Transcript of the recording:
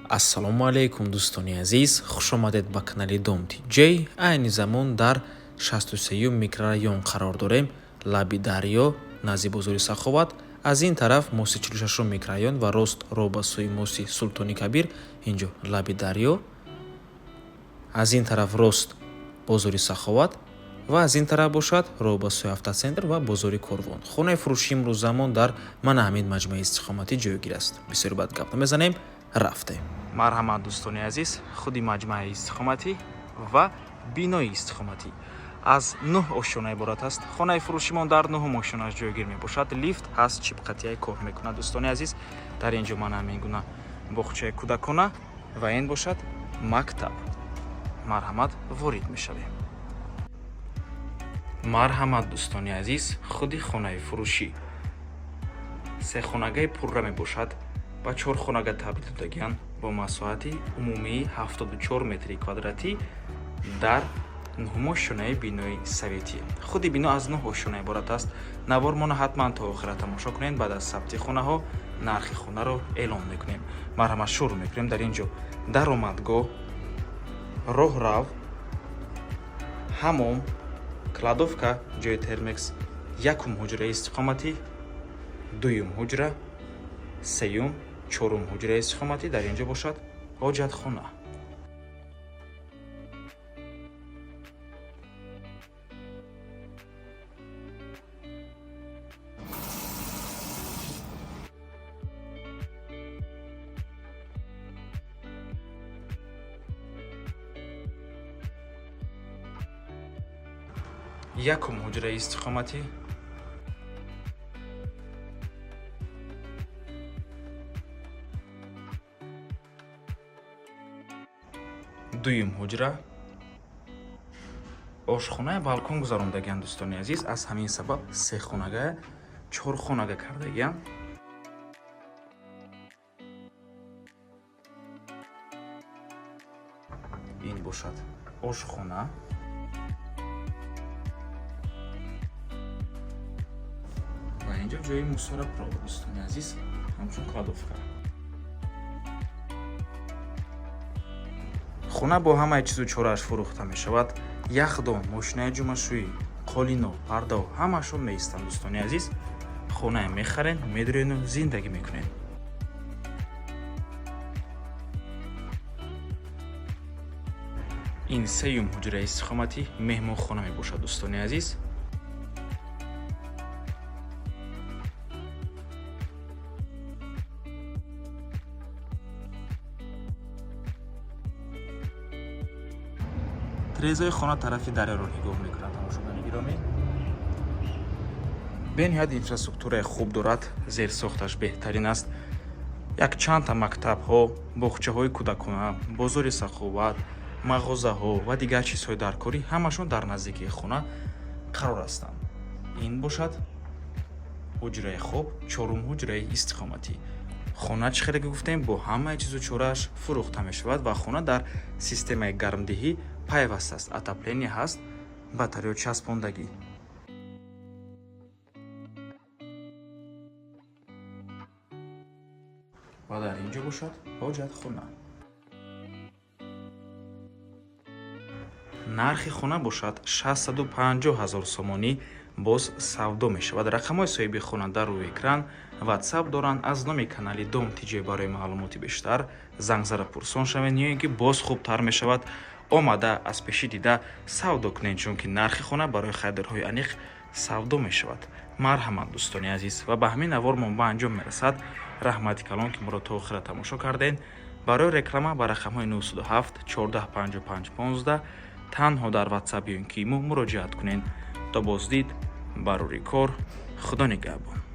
Ассалому алайкум, дӯстони азиз, хушомадед ба канали Дом Тиҷей. Айни замон дар 63-юм микрорайон қарор дорем, лаби дарё, назди бозори Саховат. Аз ин тараф мости 46-ум микрорайон ва рост роҳ ба сӯи мости Султони Кабир, инҷо лаби дарё. Аз ин тараф рост бозори Саховат ва аз ин тараф бошад роҳ ба сӯи Автоцентр ва бозори Корвон. Хонаи фурӯши имрӯзамон дар мана ҳамин маҷмӯаи истиқоматӣ ҷойгир аст. Бисёри баъд гап намезанем, рафтем. Марҳамат, дӯстони азиз, худи маҷмӯаи истиқоматӣ ва бинои истиқоматӣ аз нӯҳ ошёна иборат аст. Хонаи фурӯшимон дар нӯҳум ошёнааш ҷойгир мебошад. Лифт ҳаст, чипқатияй кор мекунад. Дӯстони азиз, дар ин ҷо мана ҳамин гуна боғчаи кӯдакона ва ин бошад мактаб. Марҳамат, ворид мешавем. Марҳамат, дӯстони азиз, худи хонаи фурӯшӣ сехонагаи пурра мебошад, ба чорхонага табдил додагианд, бо масоҳати умумии 74 метри квадратӣ дар нӯҳум ошёнаи бинои советӣ. Худи бино аз нӯҳ ошёна иборат аст. Навормона ҳатман то охира тамошо кунед. Баъд аз сабти хонаҳо нархи хонаро эълон мекунем. Марҳамат, шурӯъ мекунем. Дар ин ҷо даромадгоҳ, роҳрав, ҳамом, кладовка, ҷои термекс, якум ҳуҷраи истиқоматӣ, дуюм ҳуҷра, сеюм, чорум ҳуҷраи истиқоматӣ, дар ин ҷо бошад ҳоҷатхона. Якум ҳуҷраи истиқоматӣ, дуюм ҳуҷра, ошхонаи балкон гузарондагианд. Дӯстони азиз, аз ҳамин сабаб сехонага чорхонага кардагианд. Ин бошад ошхона ва инҷо ҷои мусоропровод, дӯстони азиз, ҳамчун кладовка. Хона бо ҳамаи чизу чорааш фурӯхта мешавад. Яхдон, мошинаи ҷомашӯӣ, қолино, пардао ҳамаашон меистанд. Дӯстони азиз, хонае мехарен, медурену зиндагӣ мекунед. Ин сеюм ҳуҷраи истиқоматӣ, меҳмонхона мебошад, дӯстони азиз. Тирезаи хона тарафи дарёро нигоҳ мекунад. Тамошобинони гиромӣ, бениҳоят инфраструктураи хуб дорад, зерсохташ беҳтарин аст. Якчандта мактабҳо, боғчаҳои кӯдакона, бозори Саховат, мағозаҳо ва дигар чизҳои даркорӣ ҳамашон дар наздикии хона қарор ҳастанд. Ин бошад ҳуҷраи хоб, чорум ҳуҷраи истиқоматӣ. Хона, чӣ хеле ки гуфтем, бо ҳамаи чизу чорааш фурӯхта мешавад ва хона дар системаи гармдиҳӣ пайваст аст, отопление ҳаст, батареё часпондагӣ. Ва дар ин ҷо бошад ҳоҷатхона. Нархи хона бошад 650 ҳазор сомонӣ, боз савдо мешавад. Рақамҳои соҳиби хона дар рӯи экран, Ватсап доранд. Аз номи канали Дом Тиҷей барои маълумоти бештар занг зада пурсон шавед ё ин ки боз хубтар мешавад омада аз пешӣ дида савдо кунед, чунки нархи хона барои харидорҳои аниқ савдо мешавад. Марҳамат, дӯстони азиз, ва ба ҳамин навормон ба анҷом мерасад. Раҳмати калон, ки моро то охира тамошо кардед. Барои реклама ба рақамҳои 907 14 55 15 танҳо дар Ватсап ё ин ки имо муроҷиат кунед. То боздид, барори кор, Худо нигаҳбон.